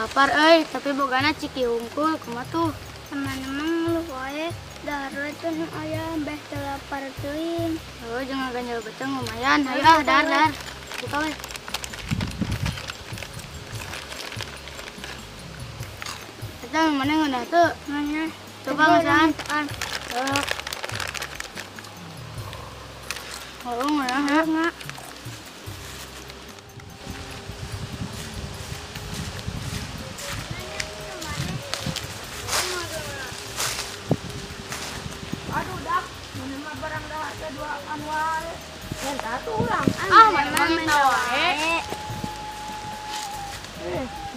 Lapar euy, tapi bogana ciki hungkul kumaha tuh? Teman-teman lu wae dahar we teh nu aya beh teu lapar teuing. Heuh, jeung ngaganjel beuteung lumayan. Hayu ah, dahar dahar. Buka we. Eta mana ngeunah teu? Mana? Coba ngasaan. Heeh. Oh, ngeunah ha. Ah, mana minta wae.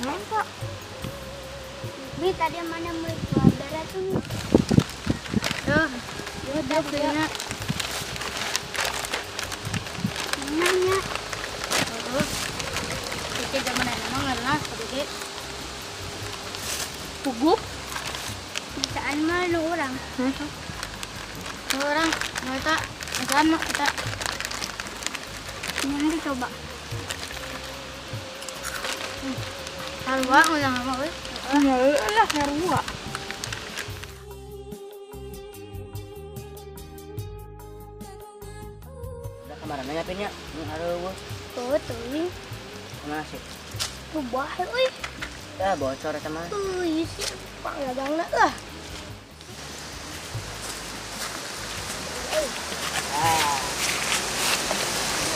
Naon kok? Bi tadi mana meuli dua tuh. Tuh, udah belinya. Nanya. Tuh. Iki zaman emang ngeunah kudu. Pugup. Bisaan mah nu urang. Nu urang, nu eta, bisaan mah eta. Ini coba. Sarua ulang apa euy? Ya lah sarua. Udah kemarin nyiapinnya, nu hareueuh. Tuh teuing. Kumaha sih? Tuh bae euy. Ya bocor eta mah. Tuh ieu sih pangadangna lah. Ah.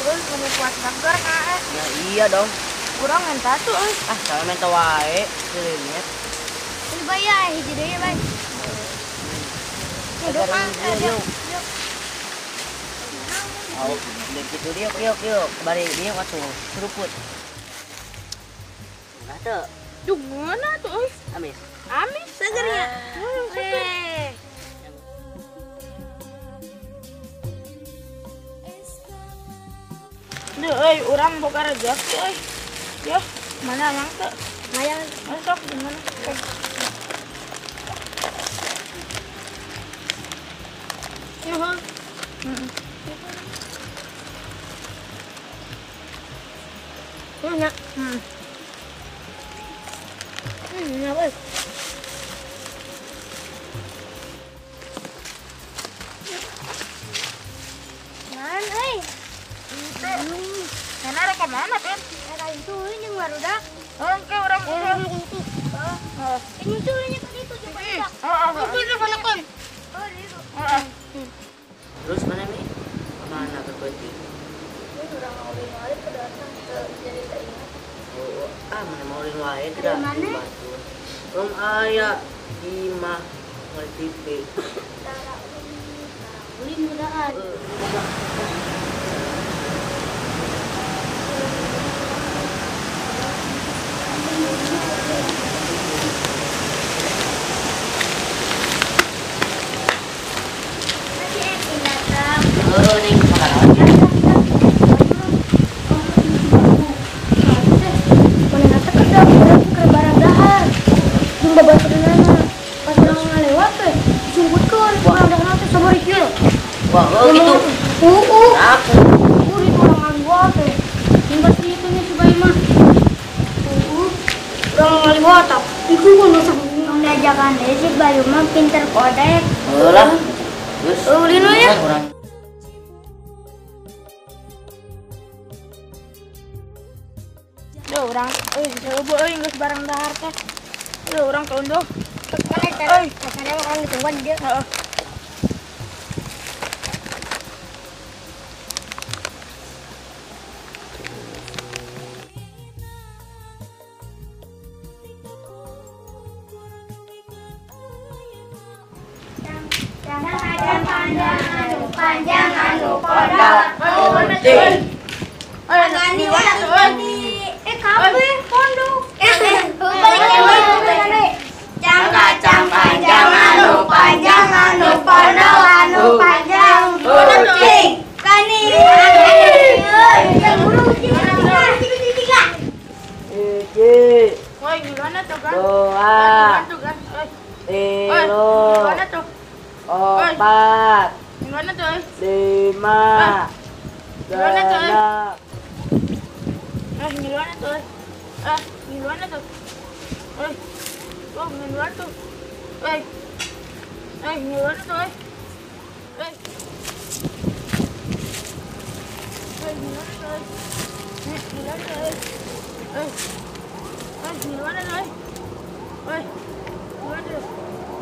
Terus mau kuat segar kak? Ya iya dong. Kurang minta tuh, euy. Ah, sama minta wae, limit. Ini bayar hiji deui, Bay. Yuk. Oh, gitu diuk diuk diuk. Bari diuk atuh, seruput. Nah tuh. Duh, mana tuh, euy? Amis. Amis segernya. Seger. Duh, euy, urang boga rezeki euy. Yeuh, mana emang teu? Hayang sok gimana? Nuhun. Heeh. Heeh. Ya euy. Man euy. Mana rek ka mana, Pin? Rek itu jeung barudak. Oke, urang itu. Heeh. Ini tuh nya tadi itu coba. Heeh. Itu teleponakeun. Oh, itu. Heeh. Terus mana Mi? Mana berhenti? Ini urang ngobrol wae ke datang ke jadi teu ingat. Oh, ah mana mau ulin wae tidak. Mana? Belum aya di mah ngal TV. Tara ulin mudaan. Wah, oh gitu. Aku. Itu orang ngaliwat teh. Hingga segitunya si bayi mah. Orang ngaliwat tak. Itu kan masa ngajakan deh si Bayu mah pinter kodek. Oh lah. Terus. Ulin ya. Duh, urang euy coba euy geus barang dahar teh. Duh, urang kaunduh. Euy, kasarnya urang ditungguan dia. Heeh. Panjang anu pondok kucing. Kabeh pondok. Cangkacang panjang anu pondok anu panjang kucing. Kani. Hiji. Woi, gimana tuh, Gan? Dua. Tilu. Empat. Gimana tuh? 5. Gimana tuh? 6. Gimana tuh? Gimana tuh? Eh. Oh, ngiluan tuh. Eh. Eh, ngiluan tuh, eh. Eh. Eh, ngiluan tuh, eh. Eh, ngiluan tuh, eh. Eh. Eh, ngiluan tuh, eh. Eh. Ngiluan tuh.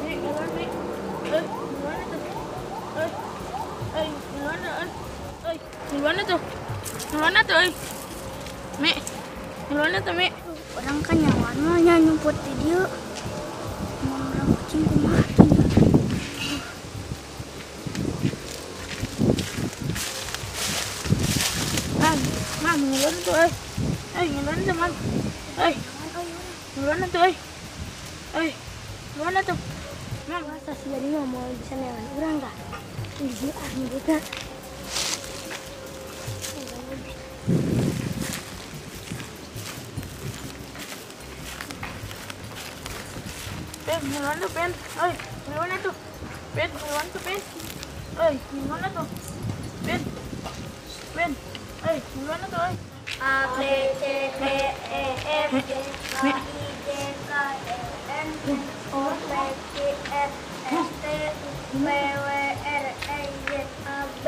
Eh, ngiluan nih. Eh, ngiluan tuh. Eh. Eh, ngiluan tuh, eh. Eh, ngiluan tuh. Ngiluan tuh, eh. Mi. Ngiluan tuh, Mi. Orang kan nyawan mah nya nyumput di dieu. Mun urang kucing kumaha tuh nya. Mam, mam, ngiluan tuh, eh. Eh, ngiluan tuh, mam. Eh, ngiluan tuh, eh. Eh, ngiluan tuh. Mam, Masa sih jadi mah mau bisa newan urang tah. Di dieu ah nyumputna. Pen, ngiluan tuh, Pen. Eh, ngiluan tuh. Pen, ngiluan tuh, Pen. Eh, ngiluan tuh. Pen. Pen. Eh, ngiluan tuh, eh. A B C D E F G H I J K L M N O P Q R S T U V W R X Y A B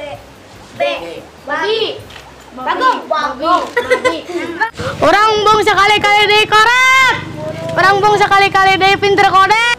B. Babi. Bagong. Bagong. Orang bong sekali-kali deui koret. Orang bong sekali-kali deui pinter kode.